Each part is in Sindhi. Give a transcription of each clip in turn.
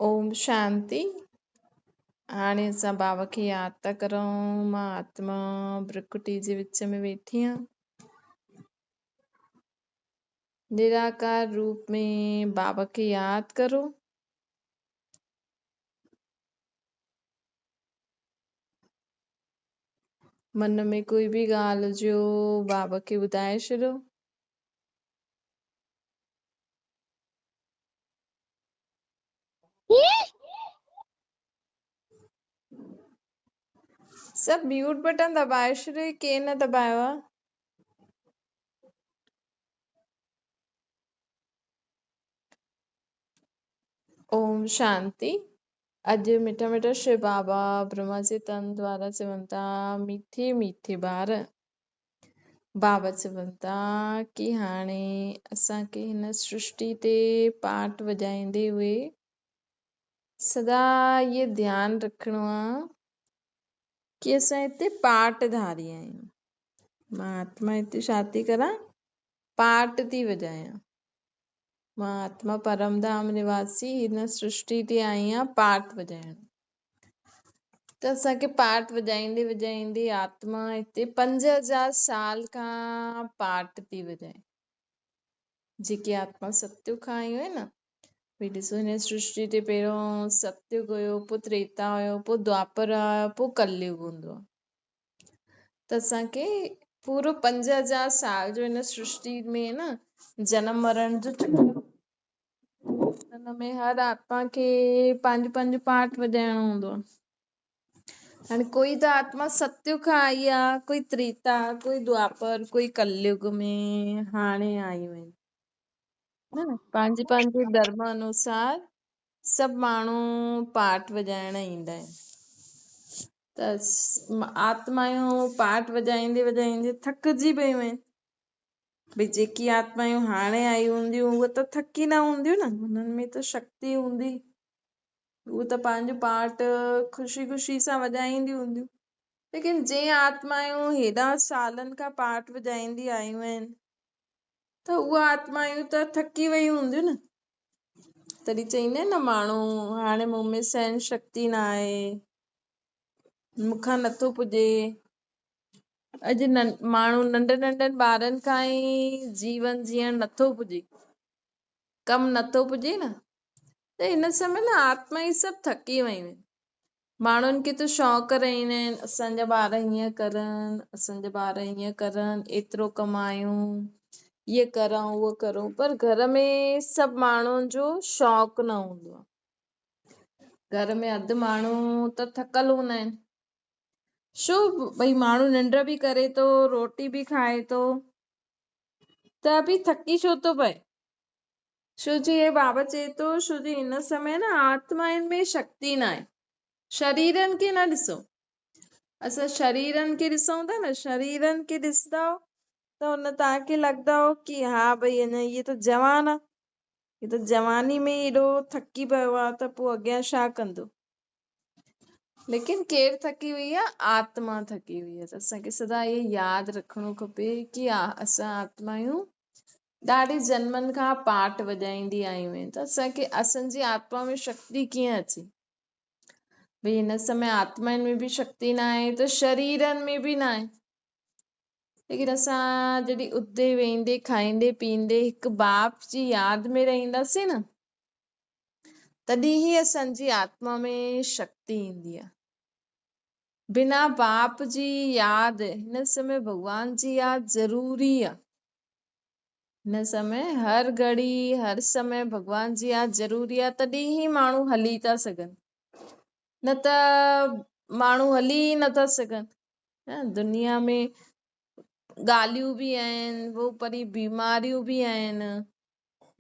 اوم شانتي. هاڻي اسان بابا کي ياد ٿا ڪرون. مان آتما برڪٽي جي وچ ۾ ويٺي آهيان. نراڪار روپ ۾ بابا کي ياد ڪرو. من ۾ ڪوئي به ڳالهه هجيو بابا کي ٻڌائي ڇڏيو. سڀ ميوٽ بٽڻ دٻائي ڇڏيو، ڪير نه دٻايو آ؟ اوم شانتي. اڄ مٺا مٺا شو بابا برهما جي تن دوارا چون ٿا، ميٺي ميٺي ٻار، بابا چون ٿا ڪي هاڻي اسان کي هن سرشٽي تي پاٺ وڄائيندي هئي سدا اهي ڌيان رکڻو آ ڪي اسان هتي پاٺ ڌاري آهيون. مان آتما هتي ڇا ٿي ڪران؟ پاٺ ٿي وڄايان. مان آتما پرم ڌام نواسي هن سرشٽي تي آئي آهيان پاٺ وڄائڻ. ته اسان کي پاٺ وڄائيندي وڄائيندي آتما هتي 5000 سال کان پاٺ ٿي وڄائي. جيڪي آتما ستيگ کان آيون آهن نه، ڀئي ڏسو هن سرشٽي تي پهريون ستيگ هيو، پوءِ تريتا هيو، پوءِ دوآپر آيو، پوءِ ڪليگ هوندو آهي. ته اسان کي پورو 5000 سال جو هن سرشٽي ۾ نه جنم مرڻ جو چڪر، هن ۾ هر آتما کي پنهنجو پنهنجو پاٺ وڄائڻو هوندو آهي. هاڻي ڪوئي ته آتما ستيگ کان آئي آهي، ڪوئي تريتا، ڪوئي دوآپر، ڪوئي ڪليگ ۾ هاڻي آيون آهن. نه پنهنجي پنهنجي ڌرم انوسار سڀ ماڻهو پاٺ وڄائڻ ايندا آهن. ته آتمائون پاٺ وڄائيندي وڄائيندي ٿڪجي پيون آهن. ڀئي جيڪي آتمائون هاڻي آيون هونديون اهي ته ٿڪي نه هونديون نه، هنن ۾ ته شڪتي هوندي، اهي ته پنهنجو پاٺ خوشي خوشي سان وڄائينديون هونديون. ليڪن جنهن آتمائون هيڏا سالن کان پاٺ وڄائيندي آيون آهن ته اهي آتمائون ته ٿڪي ويون هونديون نه. تڏهن چئيندا آهن نه ماڻهو هاڻي مون ۾ سهن شڪتي نه آهي، مون کان نٿو پڄي. اڄ ماڻهو ننڍن ننڍن ٻارن کان ئي جيون جيئڻ نٿو پڄي، ڪم نٿو پڄي نه. ته هن سمي نه آتما ئي سڀ ٿڪي ويون آهن. ماڻهن کي ته شوق رهندا آهن اسان جا ٻار هيئن ڪرن، اسان جا ٻار هيئن ڪرن، ايترو ڪمايون، هيءَ ڪرون اهو ڪرون، پر گهر ۾ سڀ ماڻهن جو شوق نه هوندو آهي. گهر ۾ اڌ ماڻهو ته ٿڪل هوندا آهن. ڇو ڀئي ماڻهو ننڊ به ڪري ٿو، روٽي به کائي ٿو، ته به ٿڪي ڇو ٿو پئي؟ ڇو جي هي بابا چئي ٿو، ڇو جي هن سمي نه آتمائن ۾ شڪتي نه آهي. شريرن کي نه ڏسو، اسان شريرن کي ڏسون ٿا نه، شريرن کي ڏسندؤ ته هن توهان کي لڳندو ڪي ها ڀئي اڃا هيءَ ته جوان آهي، هي ته جواني ۾ ئي ايڏو ٿڪي پيو آهي ته پوءِ اڳيان ڇا ڪندو؟ ليڪن ڪير ٿڪي وئي آهي؟ آتما ٿڪي وئي آهي. ته اسان کي سدا اهو ياد رکڻو کپي ڪي اسان آتمايون ڏاڍي جنمن کان پاٺ وڄائيندي آيون آهن، ته اسان کي اسان جي آتما ۾ شڪتي ڪيئن اچي؟ ڀئي هن سمي آتمائن ۾ به شڪتي نه آهي ته شريرن ۾ به نه آهي. ليڪن اسان جڏهن اٿندي ويهندي کائيندي پيئندي هڪ باپ جي ياد ۾ رهنداسين نه، تڏهن ئي اسان جي آتما ۾ شڪتي ايندي آهي. بنا باپ جي ياد، هن سمي ڀڳوان جي ياد ضروري آهي. هن سمي هر گهڙي هر سمي ڀڳوان جي ياد ضروري آهي، تڏهن ئي ماڻهو هلي ٿا سگهن، نه ته ماڻهو هلي ئي نٿا سگهن. نه دنيا ۾ ڳالهيون به آهن، پوءِ وري بيماريون به آهن.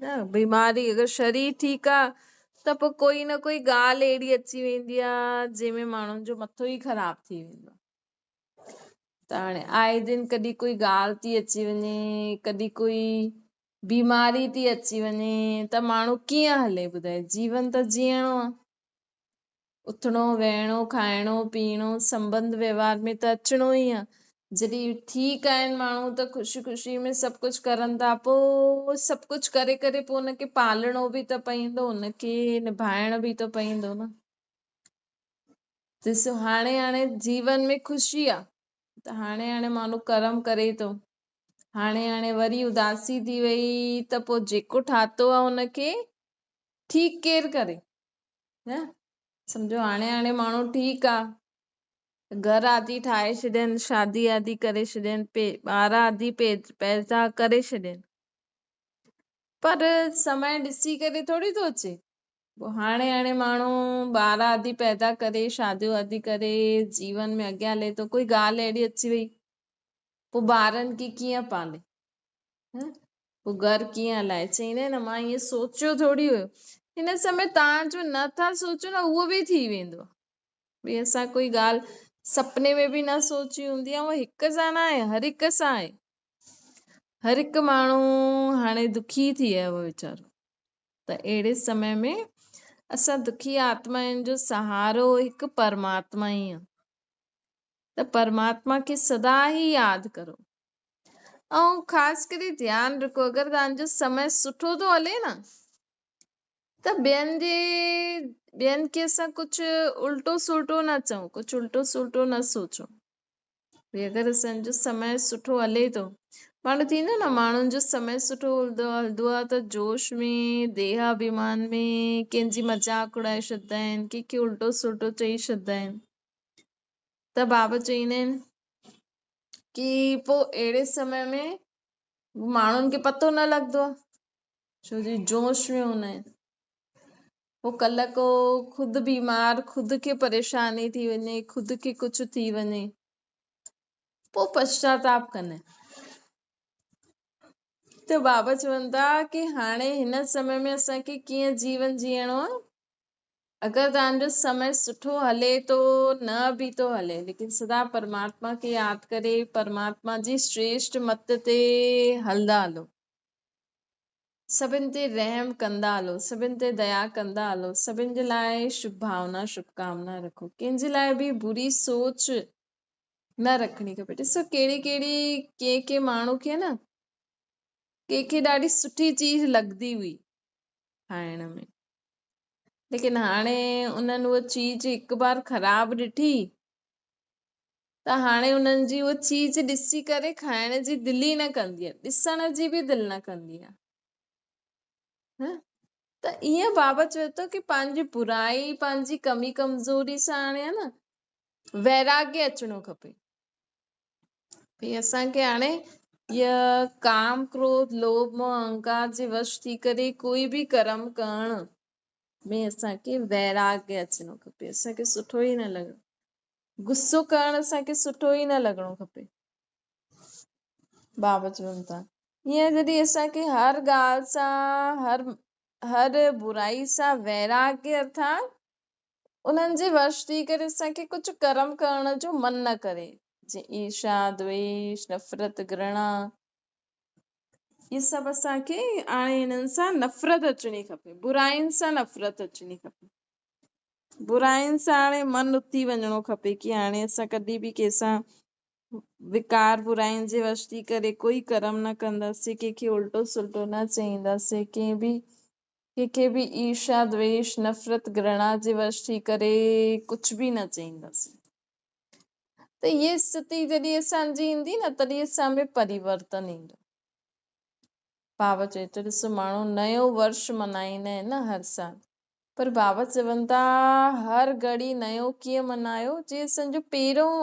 نه بيماري اگر شرير ٺيڪ آهي ته پوءِ ڪوئي نه ڪوئي ڳالهه اهڙي اچي ويندي آهي جنهن ۾ ماڻهن جو مٿو ئي خراب ٿي ويندو آهي. ته هاڻي آئي دن ڪڏهن ڪوئي ڳالهه ٿي اچي وڃي، ڪڏهن ڪوئي بيماري ٿي اچي وڃي ته ماڻهو ڪيئن هلي ٻڌائي؟ جيون ته جيئڻو آهي، اٿڻو ويهڻو کائڻو پيئڻو سنٻنڌ ويوهار ۾ ته اچڻو ئي آهي. جڏهن ٺيڪ آهن ماڻهو ته خوشي خوشي ۾ سڀ ڪجهه ڪرن ٿا، پوء سڀ ڪجهه ڪري ڪري پوء ان کي پالڻو به ته پوندو، ان کي نڀائڻ به ته پوندو نه. ڏسو هاڻي هاڻي جيون ۾ خوشي آ ته هاڻي هاڻي ماڻهو ڪرم ڪري ٿو، هاڻي هاڻي وري اداسي ٿي وئي ته پوء جيڪو ٺاتو آ ان کي ٺيڪ ڪير ڪري؟ نه سمجهو هاڻي هاڻي ماڻهو ٺيڪ آ، گهر آدي ٺاهي ڇڏين، شادي آدي ڪري ڇڏين، ٻار آدي پيدا ڪري ڇڏين، پر سمي ڏسي ڪري ٿوري ٿو اچي. پوء هاڻي هاڻي ماڻهو ٻار آدي پيدا ڪري، شاديون آدي ڪري، جيون ۾ اڳيان هلي ٿو، ڪوئي ڳالهه اهڙي اچي وئي، پوء ٻارن کي ڪيئن پالي، پوء گهر ڪيئن هلائي؟ چئيندا آهن نه مان ائين سوچيو ٿوري هيو. هن سمي توهان جو نه ٿا سوچو نه اهو به ٿي ويندو آهي. ڀئي اسان ڪوئي ڳالهه سپني ۾ به نه سوچي هوندي آهي، اها هڪ سان نه آهي، هر هڪ سان آهي. هر هڪ ماڻهو هاڻي دکي ٿي ويو آهي ويچارو. ته اهڙي سمي ۾ اسان دکي آتمائن جو سهارو هڪ پرماتما ئي آهي. ته پرماتما کي سدا ئي ياد ڪرو ۽ خاص ڪري ڌيان رکو، اگر توهان جو سمي سٺو ٿو هلي نه ته ٻين جي ٻين کي اسان ڪجهه الٽو سلٽو نه چئون، ڪجهه الٽو سلٽو نه سوچون. ڀئي اگر اسان جو سمي سٺو هلي ٿو، ماڻهو ٿيندو نه ماڻهن جو سمي سٺو هلندو آهي ته جوش ۾ ديهه اڀيمان ۾ ڪنهن جي مذاق اڙائي ڇڏندا آهن، ڪنهن کي الٽو سلٽو چئي ڇڏندا آهن. ته بابا چئيندا آهن ڪي پوء اهڙي سمي ۾ ماڻهن کي پتو نه لڳندو آهي، ڇو جو جوش ۾ هوندا آهن. پوء ڪلهه ڪو خود بيمار، خود کي پريشاني ٿي وڃي، خود کي ڪجهه ٿي وڃي، پوء پشچاتاپ ڪندا آهن. ته بابا چون ٿا ڪي هاڻي هن سمي ۾ اسان کي ڪيئن جيون جيئڻو آهي. اگر توهان جو سمي سٺو هلي ٿو نه به ٿو هلي، ليڪن سدا پرماتما کي ياد ڪري پرماتما جي شريشٽ مت تي هلندا هلو، سڀن تي رحم ڪندا هلو، سڀن تي ديا ڪندا هلو، سڀن جي لاء شڀ ڀاونا شڀ ڪامنا رکو، ڪنهن جي لاء به بري سوچ نه رکڻي کپي. ڏسو ڪهڙي ڪهڙي ڪنهن ڪنهن ماڻهو کي نه ڪنهن کي ڏاڍي سٺي چيز لڳندي هئي کائڻ ۾، ليڪن هاڻي انهن اها چيز هڪ بار خراب ڏٺي ته هاڻي انهن جي اها چيز ڏسي ڪري کائڻ جي دل ئي نه ڪندي آهي، ڏسڻ جي به دل نه ڪندي آهي. ته ائين بابا چوي ٿو ڪي پنهنجي برائي پنهنجي ڪمي ڪمزوري سان هاڻي آهي نه ويراڳي اچڻو کپي. ڀئي اسان کي هاڻي هيء ڪام ڪروڌ لوڀ موه اهنڪار جي وش ٿي ڪري ڪوئي به ڪرم ڪرڻ ۾ اسان کي ويراڳي اچڻو کپي، اسان کي سٺو ئي نه لڳڻو، غصو ڪرڻ اسان کي سٺو ئي نه لڳڻو کپي. بابا چون ٿا ائين جڏهن اسان کي هر ڳالهه سان هر هر برائي سان ويراڳي ارٿات انهن جي وش ٿي ڪري اسان کي ڪجهه ڪرم ڪرڻ جو من نه ڪري، جيئن ايرشا، دويش، نفرت، گرڻا، اهي سڀ اسان کي هاڻي انهن سان نفرت اچڻي کپي، براين سان نفرت اچڻي کپي، براين سان هاڻي من اٿي وڃڻو کپي ڪي هاڻي اسان ڪڏهن به ڪنهن سان وڪار براين جي وش ٿي ڪري ڪوئي ڪرم نه ڪنداسين، ڪنهن کي الٽو سلٽو نه چئينداسين، ڪنهن به ڪنهن کي به ايرشا، دويش، نفرت، گرڻا جي وش ٿي ڪري ڪجهه به نه چئينداسين. ته هيء استٿي جڏهن اسان جي ايندي نه تڏهن اسان ۾ پريورتن ايندو. بابا چئي ٿو ڏسو ماڻهو نيو ورش منائيندا آهن نه هر سال، پر بابا چون ٿا هر گهڙي نيو ڪيئن منايو، جي اسان جو پهريون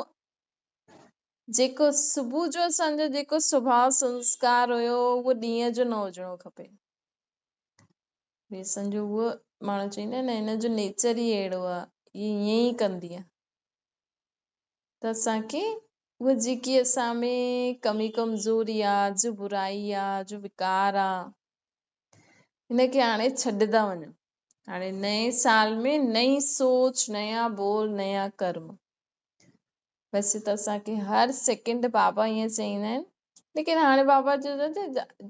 جيڪو صبح جو اسان جو جيڪو سڀاء سنسڪار هيو اهو ڏينهن جو نه هجڻو کپي. ڀئي اسان جو اهو ماڻهو چئيندا آهن نه هن جو نيچر ئي اهڙو آهي، هي ائين ئي ڪندي آهي. ته اسان کي اهو جيڪي اسان ۾ ڪمي ڪمزوري آ، جو برائي آ، جو وڪار آ، هن کي هاڻي ڇڏدا وڃو. هاڻي نئين سال ۾ نئين سوچ، نيا بول، نيا ڪرم. ويسي ته اسان کي هر سيڪنڊ بابا ائين چئيندا آهن، ليڪن هاڻي بابا جو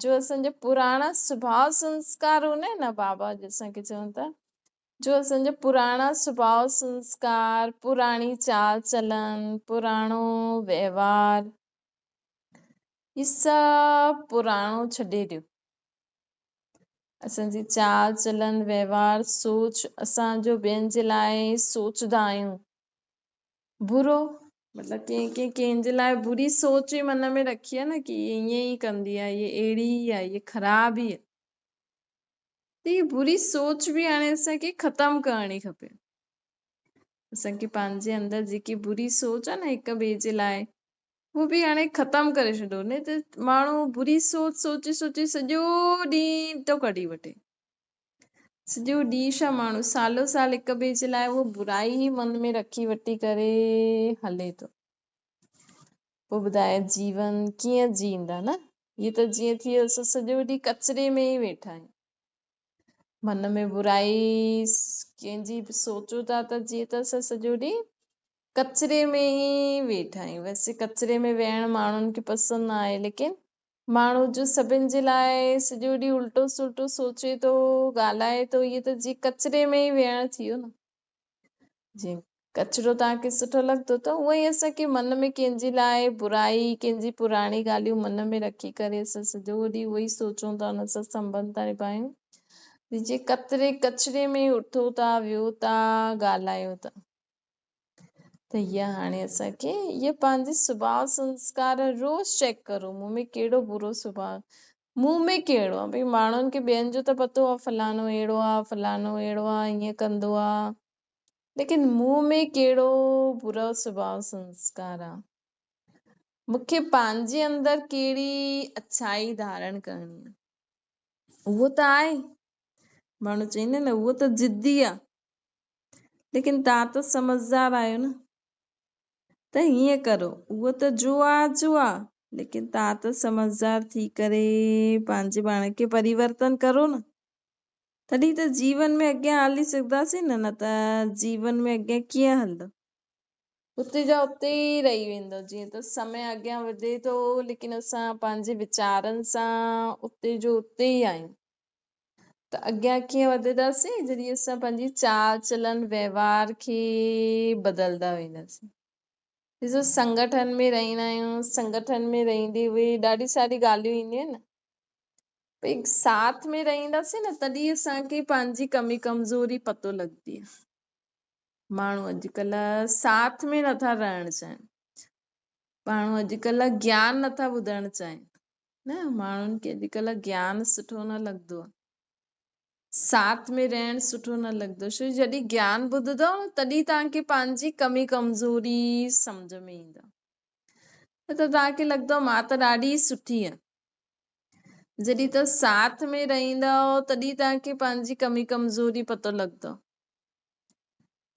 جو اسان جا پراڻا سڀاء سنسڪار هوندا آهن نه، بابا جو اسان کي چون ٿا جو اسان جا پراڻا سڀاء سنسڪار، پراڻي چال چلن، پراڻو وهنوار، هي سڀ پراڻو ڇڏي ڏيو. اسان جي چال چلن، وهنوار، سوچ، اسان جو ٻين جي لاء سوچدا آهيون برو، مطلب ڪنهن ڪنهن ڪنهن جي لاء بري سوچ ئي من ۾ رکي آهي نه ڪي هي ائين ئي ڪندي آهي، هي اهڙي ئي آهي، هي خراب ئي آهي. ته هي بري سوچ به هاڻي اسان کي ختم ڪرڻي کپي. اسان کي پنهنجي اندر جيڪي بري سوچ آهي نه هڪ ٻئي جي لاء، هو به هاڻي ختم ڪري ڇڏو، نه ته ماڻهو بري سوچ سوچي سوچي سڄو ڏينهن ٿو ڪڍي وٺي. سڄو ڏينهن ڇا ماڻهو سالو سال هڪ ٻئي جي لاء اهو برائي ئي من ۾ رکي وٺي ڪري هلي ٿو. پوء ٻڌاء جيون ڪيئن جيئندا نه؟ هي ته جيئن ٿي ويو اسان سڄو ڏينهن ڪچري ۾ ئي ويٺا آهيون. من ۾ برائي ڪنهن جي به سوچو ٿا ته جيئن ته اسان سڄو ڏينهن ڪچري ۾ ئي ويٺا آهيون. ويسي ڪچري ۾ ويهڻ ماڻهن کي پسند نه آهي، ليڪن ماڻهو جو سڀن جي لاء سڄو ڏينهن الٽو سلٽو سوچي ٿو، ڳالهائي ٿو، اهي ته جيئن ڪچري ۾ ئي ويهڻ ٿي ويو نه. جيئن ڪچرو توهان کي سٺو لڳندو ته اونئن ئي اسان کي من ۾ ڪنهن جي لاء برائي، ڪنهن جي پراڻي ڳالهيون من ۾ رکي ڪري اسان سڄو ڏينهن اهو ئي سوچون ٿا، ان سان سنٻنڌ ٿا نڀايون. جيئن ڪچري ۾ ئي اٿو ٿا، ويهو ٿا، ڳالهايو ٿا. ته اها هاڻي اسان کي اهي پنهنجي سڀاء سنسڪار روز چيڪ ڪرو، مون ۾ ڪهڙو برو سڀاء، مون ۾ ڪهڙو آ. ڀئي ماڻهن کي ٻين جو ته پتو آ فلاڻو اهڙو آ، فلاڻو اهڙو آ، ائين ڪندو آ، ليڪن مون ۾ ڪهڙو برو سڀاء سنسڪار آ، مون کي پنهنجي اندر ڪهڙي اڇائي ڌارڻ ڪرڻي آ. اهو ته آهي، ماڻهو چئيندا آهن نه اهو ته ضدي آ، ليڪن توهان ته سمجهدار آهيو نه، ته هيئن ڪرو، اهو ته جو آ جو آ، ليڪن توهان ته سمجهدار ٿي ڪري پنهنجي پاڻ کي پريورتن ڪرو نه، تڏهن ته جيون ۾ اڳيان هلي سگهنداسين نه، نه ته جيون ۾ اڳيان ڪيئن هلندو، اتي جا اتي ئي رهي ويندو. جيئن ته سمي اڳيان وڌي ٿو، ليڪن اسان پنهنجي ويچارن سان اتي جو اتي ئي آهيون، ته اڳيان ڪيئن وڌنداسين؟ جڏهن اسان پنهنجي چال چلن وهنوار کي بدلدا وينداسين. ڏسو سنگٺن ۾ رهندا آهيون، سنگٺن ۾ رهندي اهي ڏاڍي ساري ڳالهيون اينديون آهن نه، ڀئي ساٿ ۾ رهنداسين نه تڏهن اسان کي پنهنجي ڪمي ڪمزوري پتو لڳندي آهي. ماڻهو اڄڪلهه ساٿ ۾ نٿا رهڻ چاهين، ماڻهو اڄڪلهه گيان نٿا ٻڌڻ چاهين نه، ماڻهن کي اڄڪلهه گيان سٺو نه لڳندو آهي، ساٿ ۾ رهڻ سٺو نه لڳندو، ڇو جڏهن گيان ٻڌندؤ نه تڏهن توهان کي پنهنجي ڪمي ڪمزوري سمجهه ۾ ايندو، نه ته توهان کي لڳندو مان ته ڏاڍي سٺي آهيان. جڏهن توهان ساٿ ۾ رهندؤ تڏهن توهان کي پنهنجي ڪمي ڪمزوري پتو لڳندو،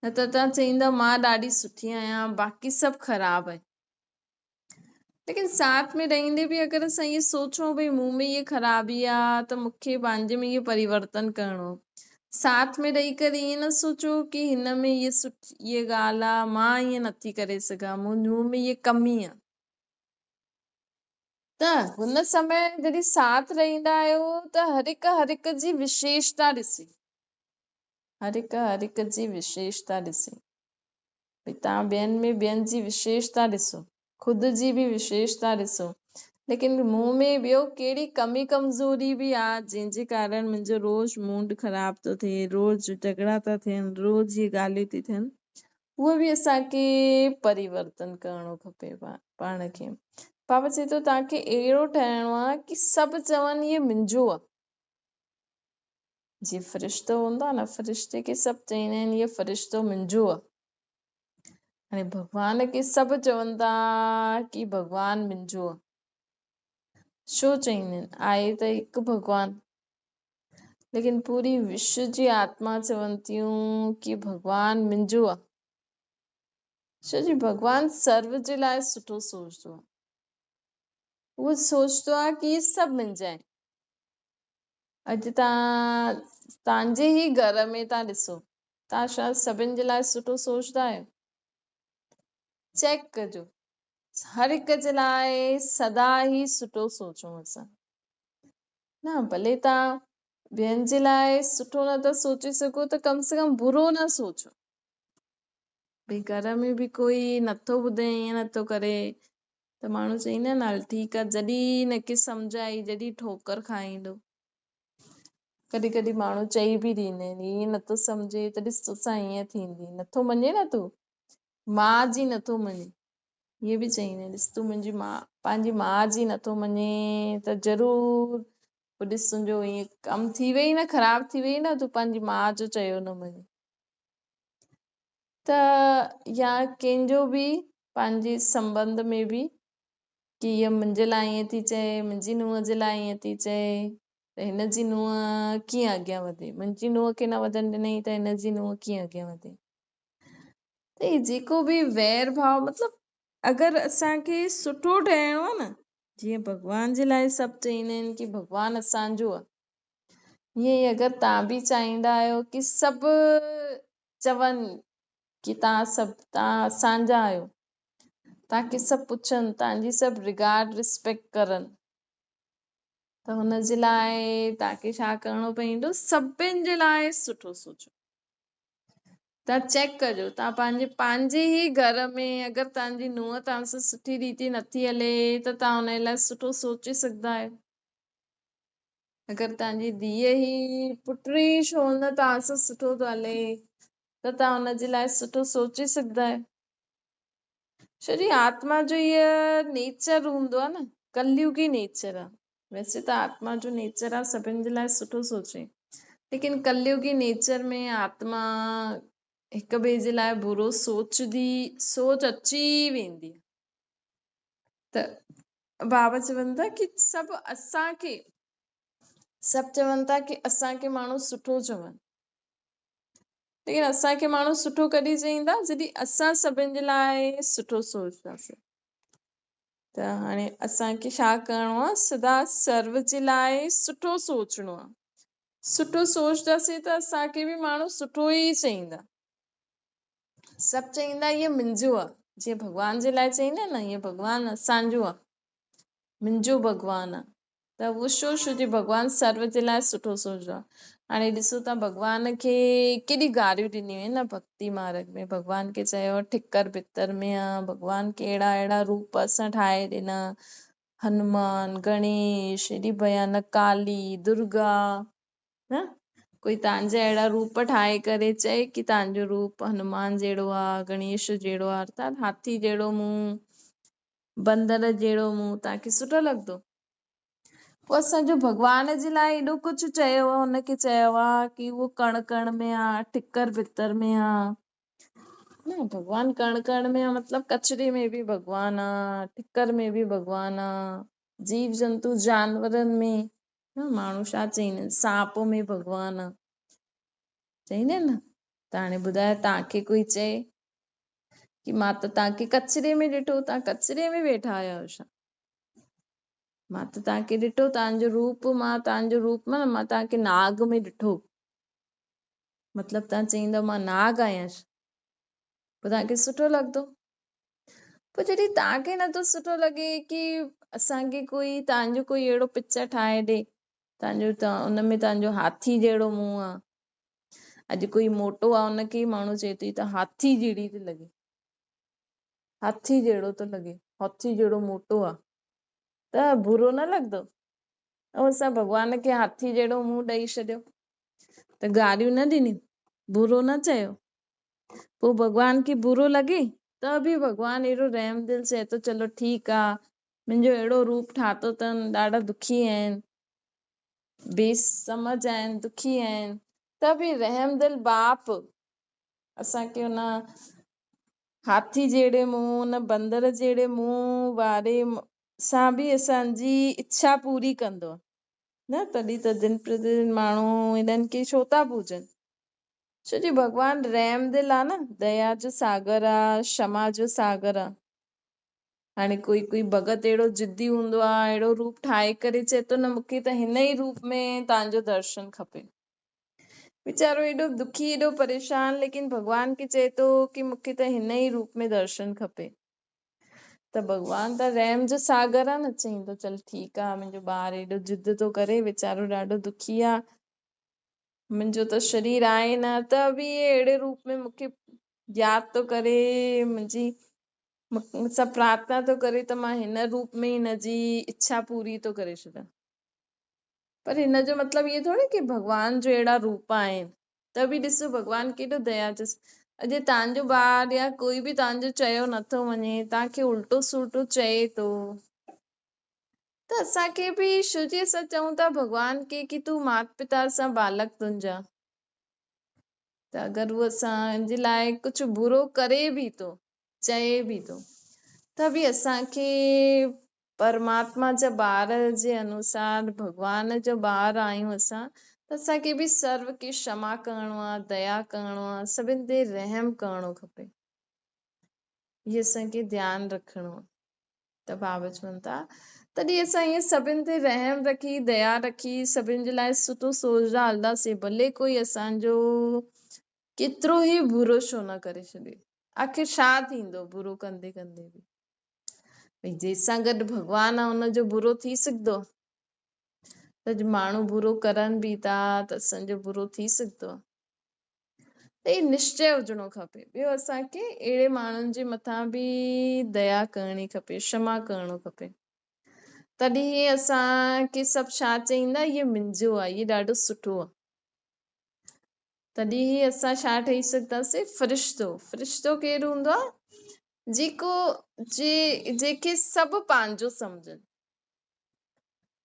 نه ته توهان چئيندؤ مان ڏاڍي سٺي آهيان باقي سڀ خراب آهن. ليڪن ساٿ ۾ رهندي به اگر اسان اهو سوچون ڀئي مون ۾ اها خرابي آ ته مون کي پنهنجي ۾ اهو پريورتن ڪرڻو، ساٿ ۾ رهي ڪري ائين نه سوچو ڪي هن ۾ اها سٺي اها ڳالهه آ مان ائين نٿي ڪري سگهان، مون ۾ اها ڪمي آ. ته هن سمي جڏهن ساٿ رهندا آهيو ته هر هڪ هر هڪ جي وشيشتا ڏسي، هر هڪ هر هڪ جي وشيشتا ڏسي، ڀئي توهان ٻين ۾ ٻين جي وشيشتا ڏسو، خود جي به وشيشتا ڏسو، ليڪن مون ۾ ٻيو ڪهڙي ڪمي ڪمزوري به آ جنهن جي ڪارڻ منهنجو روز موڊ خراب ٿو ٿئي، روز جهڳڙا ٿا ٿين، روز اهي ڳالهيون ٿي ٿين، اهو به اسان کي پريورتن ڪرڻو کپي پاڻ کي. بابا چئي ٿو توهان کي اهڙو ٺهڻو آ ڪي سڀ چون اهي منهنجو آ. جيئن فرشتو هوندو آ نه، فرشتي کي سڀ چئيندا آهن اهو فرشتو منهنجو آ. هاڻي ڀڳوان کي سڀ چون ٿا ڪي ڀڳوان منهنجو آ. ڇو چئيندا آهن؟ آهي ته هڪ ڀڳوان، ليڪن پوري وشو جي آتما چون ٿيون ڪي ڀڳوان منهنجو آ. ڇو جي ڀڳوان سرو جي لاء سٺو سوچدو آ. اهو سوچدو آ ڪي هي سڀ منهنجا آهن. اڄ توهان جي ئي گهر ۾ ٿا ڏسو، توهان شايد سڀن جي لاء سٺو سوچدا آهيو. چيڪ ڪجو، هر هڪ جي لاء سدا ئي سٺو سوچون اسان. نه ڀلي توهان ٻين جي لاء سٺو نه ٿا سوچي سگهو ته ڪم سي ڪم برو نه سوچو. ڀئي گهر ۾ به ڪوئي نٿو ٻڌي، ائين نٿو ڪري، ته ماڻهو چئيندا آهن هل ٺيڪ آهي، جڏهن هن کي سمجهه آئي، جڏهن ٺوڪر کائيندو. ڪڏهن ڪڏهن ماڻهو چئي به ڏيندا آهن، هيء نٿو سمجهي ته ڏس توسان ائين ٿيندي، نٿو مڃي نه تون، ماء جي نٿو مڃي. هيء به چئيندا آهن، ڏس تون منهنجي ماء، پنهنجي ماء جي نٿو مڃي ته ضرور پوء ڏس تنهنجو ائين ڪم ٿي وئي نه، خراب ٿي وئي نه، تون پنهنجي ماء جو چيو نه مڃي. ته يا ڪنهن جو به پنهنجي سنٻنڌ ۾ به ڪي هيء منهنجي لاء ائين ٿي چئي، منهنجي نونهن جي لاء ائين ٿي چئي ته هن جي نونهن ڪيئن اڳيان وڌي، منهنجي نونهن کي نه وڌڻ ڏنائين ته هن جي نونهن ڪيئن اڳيان وڌي. ته هي جيڪو به وير ڀاء مطلب اگر اسان کي سٺو ٺهڻو آهي نه، جيئن ڀڳوان جي لاء سڀ چئيندا آهن ڪي ڀڳوان اسان جو آهي، ائين ئي اگر توهان به چاهيندا آهيو ڪي سڀ چون ڪي توهان سڀ توهان اسان جا آهيو، توهان کي سڀ پڇن، توهان جي سڀ رگارڊ رسپيڪٽ ڪرن، ته هن جي لاء توهان کي ڇا ڪرڻو پوندو، سڀن جي لاء سٺو سوچو. توهان چيڪ ڪجو، توهان پنهنجي پنهنجي ئي گهر ۾ اگر توهان جي نونهن توهان سان سٺي ريتي نٿي هلي ته توهان ان لاء سٺو سوچي سگهندا آهيو. اگر توهان جي ڌيء ئي پٽ ئي ڇو نه توهان سان سٺو ٿو هلي ته توهان ان جي لاء سٺو سوچي سگهندا آهيو. ڇو جي آتما جو هيء نيچر هوندو آهي نه، ڪليوگي نيچر آهي. ويسي ته آتما جو نيچر آهي سڀن جي لاء سٺو سوچي، ليڪن ڪليوگي نيچر ۾ آتما هڪ ٻئي جي لاء برو سوچندي سوچ اچي ويندي. ته بابا چون ٿا ڪي سڀ اسان کي، سڀ چون ٿا ڪي اسان کي ماڻهو سٺو چون، ليڪن اسان کي ماڻهو سٺو ڪڏهن چئيندا جڏهن اسان سڀن جي لاء سٺو سوچنداسين. ته هاڻي اسان کي ڇا ڪرڻو آهي؟ سدا سرو جي لاء سٺو سوچڻو آهي. سٺو سوچنداسين ته اسان کي به ماڻهو سٺو ئي چئيندا. سڀ چئيندا هيء منهنجو آهي، جيئن ڀڳوان جي لاء چئيندا آهن نه، هيء ڀڳوان اسان جو آهي، منهنجو ڀڳوان آهي. ته اهو ڇو؟ ڇو جي ڀڳوان سرو جي لاء سٺو سوچيو آهي. هاڻي ڏسو ته ڀڳوان کي ڪيڏي گاريون ڏنيون آهن نه ڀڳتي مارگ ۾، ڀڳوان کي چيو ٺڪر ڀتر ۾ آ، ڀڳوان کي اهڙا اهڙا روپ اسان ٺاهي ڏنا، هنومان، گڻيش، ايڏي ڀيانڪ ڪالي، درگا، نه ڪوئي تان جا اهڙا روپ ٺاهي ڪري چئي ڪي تان جو روپ هنومان جهڙو آ، گڻيش جهڙو آ، ارٿات هاٿي جهڙو منهن، بندر جهڙو منهن، تان کي سٺو لڳندو؟ پوء اسان جو ڀڳوان جي لاء ايڏو ڪجهه چيو آ، هن کي چيو آ ڪي اهو ڪڻ ڪڻ ۾ آ، ٺڪر ڀتر ۾ آ. نه ڀڳوان ڪڻ ڪڻ ۾ آ مطلب ڪچري ۾ به ڀڳوان آ، ٺڪر ۾ به ڀڳوان آ، جيو جنتو جانورن ۾، نه ماڻهو ڇا چئيندا آهن، سانپ ۾ ڀڳوان آ چئيندا آهن نه. ته هاڻي ٻڌايو توهان کي ڪوئي چئي ڪي مان ته توهان کي ڪچري ۾ ڏٺو، توهان ڪچري ۾ ويٺا آهيو ڇا؟ مان ته توهان کي ڏٺو، توهان جو روپ، مان توهان جو روپ معنيٰ مان توهان کي ناگ ۾ ڏٺو، مطلب توهان چئيندؤ مان ناگ آهيان ڇا؟ پوء توهان کي سٺو لڳندو؟ پوء جڏهن توهان کي نٿو سٺو لڳي ڪي اسان کي ڪوئي توهان جو ڪوئي اهڙو پڪچر ٺاهي ڏي، توهان جو ان ۾ توهان جو هاٿي جهڙو منهن آ، اڄ ڪوئي موٽو آ ان کي ئي ماڻهو چئي ٿو هي ته هاٿي جهڙي ٿي لڳي، هاٿي جهڙو ٿو لڳي، هاٿي جهڙو موٽو آ، ته برو نه لڳندو؟ ۽ اسان ڀڳوان کي هاٿي جهڙو منهن ڏئي ڇڏيو ته گاريون نه ڏنيون، برو نه چيو، پوء ڀڳوان کي برو لڳي ته به ڀڳوان اهڙو رحم دل چئي ٿو چلو ٺيڪ آ، منهنجو اهڙو روپ ٺاتو اٿن، ڏاڍا دکي آهن، بي سمجهه آهن، دکي آهن، ته به رحم دل باپ اسان کي ان هاٿي جهڙي منهن، ان بندر جهڙي منهن واري سان به اسان جي اڇا پوري ڪندو نه. تڏهن ته دن پرتي دن ماڻهو انهن کي ڇو ٿا پوڄن؟ ڇو جي ڀڳوان رحم دل آ نه، ديا جو ساگر آ، شما جو ساگر آ. هاڻي ڪوئي ڪوئي ڀڳت اهڙو ضدي هوندو آ، اهڙو روپ ٺاهي ڪري چئي ٿو نه مون کي ته هن ئي روپ ۾ توهان جو درشن کپي. ويچارو ايڏو دکي ايڏو پريشان ليڪن ڀڳوان کي چئي ٿو ڪي مون کي ته هن ئي روپ ۾ درشن کپي. ته ڀڳوان ته رحم جو ساگر آ نه، چئيندو چل ٺيڪ آ منهنجو ٻار ايڏو ضد ٿو ڪري، ويچارو ڏاڍو دکي آ، منهنجو ته شرير آهي نه ته به اهڙي روپ ۾ مون کي ياد ٿو ڪري، منهنجي مون سان پرارٿنا ٿو ڪري ته مان هن روپ ۾ هن جي اڇا پوري ٿو ڪري ڇڏيان. پر هن جو مطلب اهو ٿوري ڪي ڀڳوان جو اهڙا روپ آهن. ته به ڏسو ڀڳوان ڪيڏو ديا اٿس. اڄ توهان جو ٻار يا ڪوئي به توهان جو چيو نٿو وڃي، توهان کي الٽو سلٽو چئي ٿو، ته اسان کي به شو جي اسان چئون ٿا ڀڳوان کي ڪي تون مات پتا سان بالڪ تنهنجا، ته اگر هو اسان جي لاء ڪجهه برو ڪري به ٿو، چئي به ٿو، ته به اسان کي پرماتما جا ٻار جي انوسار ڀڳوان جو ٻار آهيون اسان، ته اسان کي به سرو کي ڪشما ڪرڻو آهي، ديا ڪرڻو آهي، سڀن تي رحم ڪرڻو کپي. هي اسان کي ڌيان رکڻو آهي. ته بابا چون ٿا تڏهن اسان ائين سڀن تي رحم رکي، ديا رکي، سڀن جي لاء سٺو سوچدا هلنداسين، ڀلي ڪوئي اسان جو ڪيترو ئي برو ڇو نه ڪري ڇڏي، آخر ڇا ٿيندو برو ڪندي ڪندي به؟ ڀئي جنهن سان گڏ ڀڳوان آ ان جو برو ٿي سگهندو؟ ته اڄ ماڻهو برو ڪرن به ٿا ته اسان جو برو ٿي سگهندو؟ ته هي نشچي هجڻو کپي. ٻيو اسان کي اهڙي ماڻهن جي مٿان به ديا ڪرڻي کپي، ڪشما ڪرڻو کپي. تڏهن ئي اسان کي سڀ ڇا چئيندا، هي منهنجو آهي، هي ڏاڍو سٺو آهي. تڏهن ئي اسان ڇا ٺهي سگهنداسين، فرشتو. فرشتو ڪير هوندو آهي؟ جيڪو جنهن کي سڀ پنهنجو سمجهن.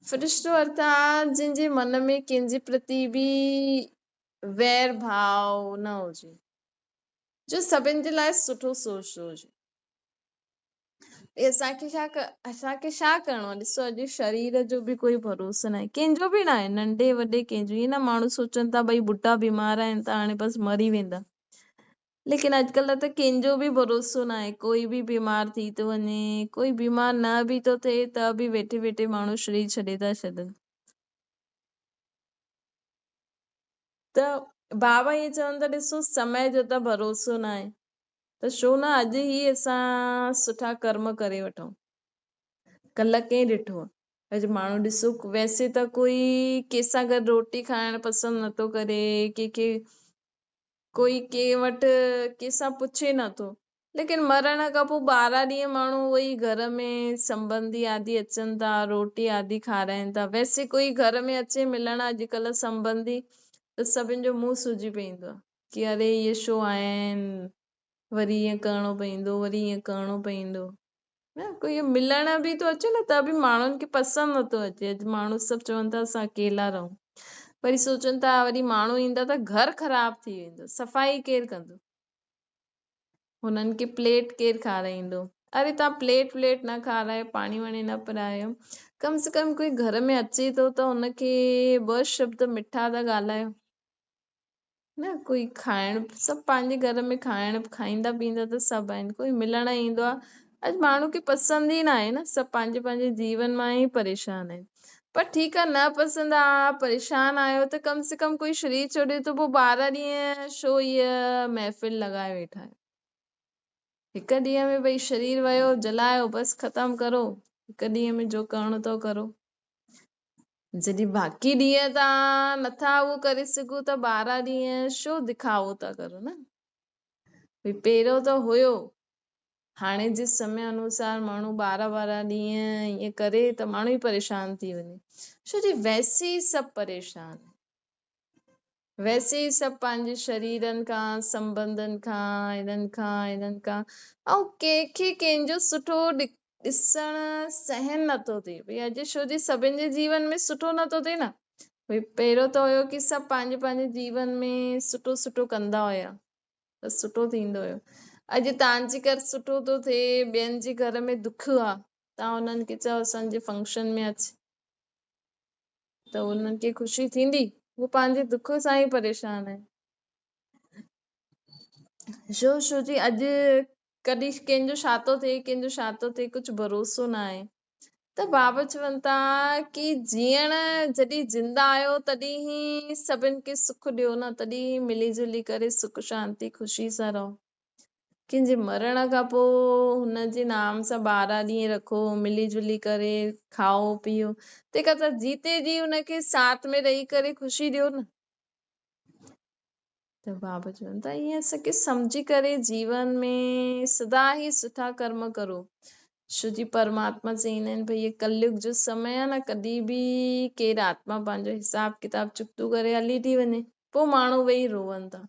فرشتو ارٿات جنهن جي من ۾ ڪنهن جي پرتي به وير ڀاء نه هجي، جو سڀن جي لاء سٺو سوچندو هجي. اسان کي ڇا ڪرڻو آهي؟ ڏسو اڄ شرير جو به ڪوئي ڀروسو ناهي، ڪنهن جو به ناهي، ننڍي وڏي ڪنهن جو. ائين نه ماڻهو سوچن ٿا ڀئي ٻڍا بيمار آهن ته هاڻي بس مري ويندا، ليڪن اڄڪلهه ته ڪنهن جو به ڀروسو ناهي، ڪوئي به بيمار ٿي ٿو وڃي، ڪوئي بيمار نه به ٿو ٿئي ته به ويٺي ويٺي ماڻهو شرير ڇڏي ٿا ڇڏن. ته بابا ائين چون ٿا ڏسو سمي جو ته ڀروسو ناهي، ته ڇو نه اڄ ئي اسان سٺا ڪرم ڪري وٺون، ڪلهه ڪنهن ڏٺو آهي. اڄ ماڻهو ڏسو ويسي ته ڪوئي ڪنهن سان گڏ روٽي کائڻ پسند نٿو ڪري، ڪنهن کي ڪوئي ڪنهن وٽ ڪنهن سان پڇي نٿو، ليڪن مرڻ کان پوء 12 ڏينهن ماڻهو اهي ئي گهر ۾ سنٻنڌي آدي اچن ٿا، روٽي آدي کارائين ٿا. ويسي ڪوئي گهر ۾ اچي ملڻ اڄڪلهه سنٻنڌي ته سڀن جو منهن سجي پوندو آهي ڪي اري اهي ڇو آيا آهن، وري ائين ڪرڻو پوندو، وري ائين ڪرڻو پوندو. نه ڪوئي ملڻ به ٿو اچي نه ته به ماڻهن کي پسند نٿو اچي. اڄ ماڻهو سڀ چون ٿا اسان اڪيلا رهون، وري سوچن ٿا وري ماڻهو ايندا ته گهر خراب ٿي ويندو، صفائي ڪير ڪندو، هنن کي پليٽ ڪير کارائيندو. اري توهان پليٽ وليٽ نه کارايو، پاڻي واڻي نه پرايو، ڪم سي ڪم ڪوئي گهر ۾ اچي ٿو ته هن کي ٻه شبد مٺا ته ڳالهايو نه. ڪوئي کائڻ سڀ پنهنجي گهر ۾ کائڻ کائيندا پيئندا ته سڀ آهن، ڪوئي ملڻ ايندو آهي اڄ ماڻهو کي پسند ئي نه آهي نه، سڀ پنهنجي پنهنجي جيون مان ئي پريشان آهن. پر ٺيڪ آهي نه پسند آ، پريشان آهيو ته ڪم سي ڪم ڪوئي شرير ڇڏي ته پوء 12 ڏينهن ڇو هيء محفل لڳائي ويٺا آهيو. هڪ ڏينهن ۾ ڀئي شرير ويو جلايو بس ختم ڪرو، هڪ ڏينهن ۾ جو ڪرڻو اٿو ڪرو. جڏهن باقي ڏينهن توهان نٿا اهو ڪري سگهو ته 12 ڏينهن ڇو دکاوو ٿا ڪرو نه. ڀئي پهريون ته هيو، هاڻي جي سمي انوسار ماڻهو 12 12 ڏينهن ائين ڪري ته ماڻهو ئي پريشان ٿي وڃي. ڇو جي ويسي ئي سڀ پريشان آهن، ويسي ئي سڀ پنهنجي شريرن کان، سنٻنڌن کان، هنن کان، هنن کان، ۽ ڪنهن کي ڪنهن جو سٺو ڏسڻ سهن نٿو ٿئي. ڀئي اڄ ڇو جي سڀن جي جيون ۾ سٺو نٿو ٿئي نه. ڀئي پهريون ته هيو ڪي سڀ پنهنجي پنهنجي جيون ۾ سٺو سٺو ڪندا هيا ته سٺو ٿيندو هيو. اڄ توهان جي گهر سٺو ٿو ٿئي، ٻين جي گهر ۾ دک آ، توهان انهن کي چئو اسان جي فنڪشن ۾ اچ ته انهن کي خوشي ٿيندي؟ هو پنهنجي دک سان ئي پريشان آهن. ڇو ڇو جي اڄ ڪڏهن ڪنهن جو ڇا ٿو ٿئي، ڪنهن جو ڇا ٿو ٿئي، ڪجهه ڀروسو نه آهي. ته بابا چون ٿا ڪي جيئڻ جڏهن زنده آهيو تڏهن ئي سڀن کي سک ڏيو نه، تڏهن ئي ملي جلي ڪري سک شانتي خوشي سان رهو. ڪنهن جي مرڻ کان پوء هن جي نام سان 12 ڏينهن رکو، ملي جلي ڪري کائو پيئو، تنهن کان ته جيتي جي هن کي ساٿ ۾ رهي ڪري خوشي ڏيو نه. ته بابا چون ٿا ائين اسان کي سمجهي ڪري جيون ۾ سدا ئي سٺا ڪرم ڪرو ڇو جي پرماتما چئيندا آهن ڀئي هي ڪليگ جو سمي آهي نه ڪڏهن به ڪير آتما پنهنجو حساب ڪتاب چڪتو ڪري هلي ٿي وڃي پوء ماڻهو ويهي روئن ٿا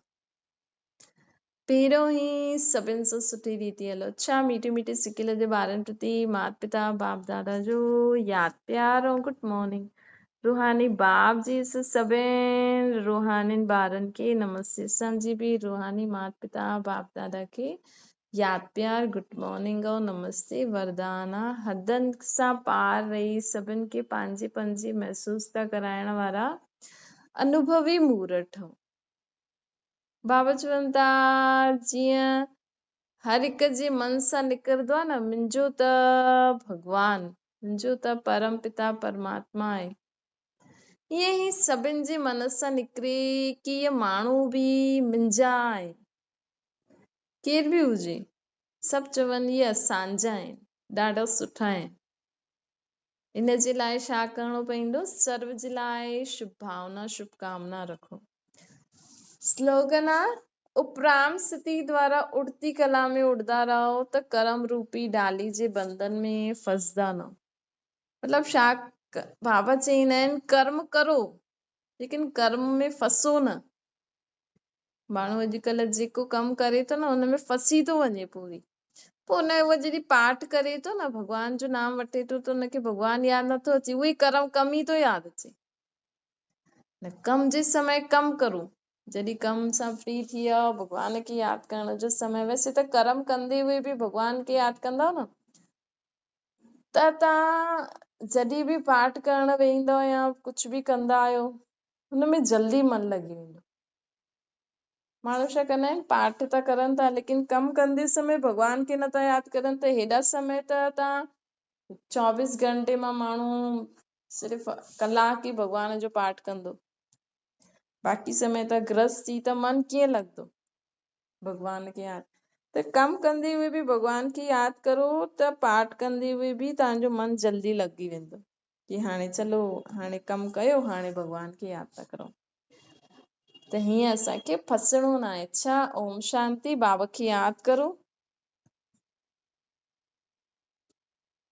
پهريون ئي سڀن سان سٺي ريتي هلو اڇا ميٺي ميٺي سڪيل جي ٻارن پرتي مات پتا باپ دادا جو ياد پيار ۽ گڊ مارننگ روحاني باپ جي سڀين روحانين ٻارن کي نمستي اسان جي به روحاني مات پتا باپ دادا کي ياد پيار گڊ مارننگ ۽ نمستي وردان حدن سان پار رهي سڀن کي پنهنجي پنهنجي محسوس ٿا ڪرائڻ وارا انوڀوي مورٺ بابا چون ٿا جيئن هر هڪ جي من سان نڪرندو آهي نه منهنجو ته ڀڳوان منهنجو ته پرم پتا پرماتما آهي. ائين ئي سڀن جي من سان نڪري ڪي اهي ماڻهو به منهنجا آهن. ڪير به هجي سڀ چون اهي اسان جا آهن، ڏاڍا سٺا آهن. ان جي لاء ڇا ڪرڻو پوندو؟ سرو جي لاء شڀ ڀاونا شڀ ڪامنا رکو. سلوگن آ، اپرام ستي دوارا اڙتي ڪلا ۾ اڙدا رهو ته ڪرم روپي ڊالي جي بندن ۾ ڦسدا نه. مطلب ڇا بابا چئيندا آهن ڪرم ڪرو ليڪن ڪرم ۾ ڦسو نه. ماڻهو اڄڪلهه جيڪو ڪم ڪري ٿو نه ان ۾ ڦسي ٿو وڃي پوري پوء ان اهو جڏهن پاٺ ڪري ٿو نه ڀڳوان جو نام وٺي ٿو ته ان کي ڀڳوان ياد نٿو اچي اهو ئي ڪرم ڪم ئي ٿو ياد اچي نه ڪم جي سمي ڪم ڪرو جڏهن ڪم سان فري ٿي ويا ڀڳوان کي ياد ڪرڻ جو سمي ويسي ته ڪرم ڪندي هوئي به ڀڳوان کي ياد ڪندا نه ته تان جڏهن به پاٺ ڪرڻ ويهندو يا ڪجهه به ڪندا آهيو هن ۾ جلدي من لڳي ويندو. ماڻهو ڇا ڪندا آهن پاٺ ته ڪرن ٿا ليڪن ڪم ڪندي سمي ڀڳوان کي نٿا ياد ڪرن ته هيڏا سمي ته تان 24 گهنٽي مان ماڻهو صرف ڪلاڪ ئي ڀڳوان جو پاٺ ڪندو باقي سمي ته گرهست ٿي ته من ڪيئن لڳندو ڀڳوان کي ياد ته ڪم ڪندي هوئي به ڀڳوان کي ياد ڪرو ته پاٺ ڪندي هوئي به تان جو من جلدي لڳي ويندو ڪي هاڻي چلو هاڻي ڪم ڪيو هاڻي ڀڳوان کي ياد ٿا ڪرون ته هيئن اسان کي ڦسڻو ناهي. اڇا اوم شانتي بابا کي ياد ڪرو.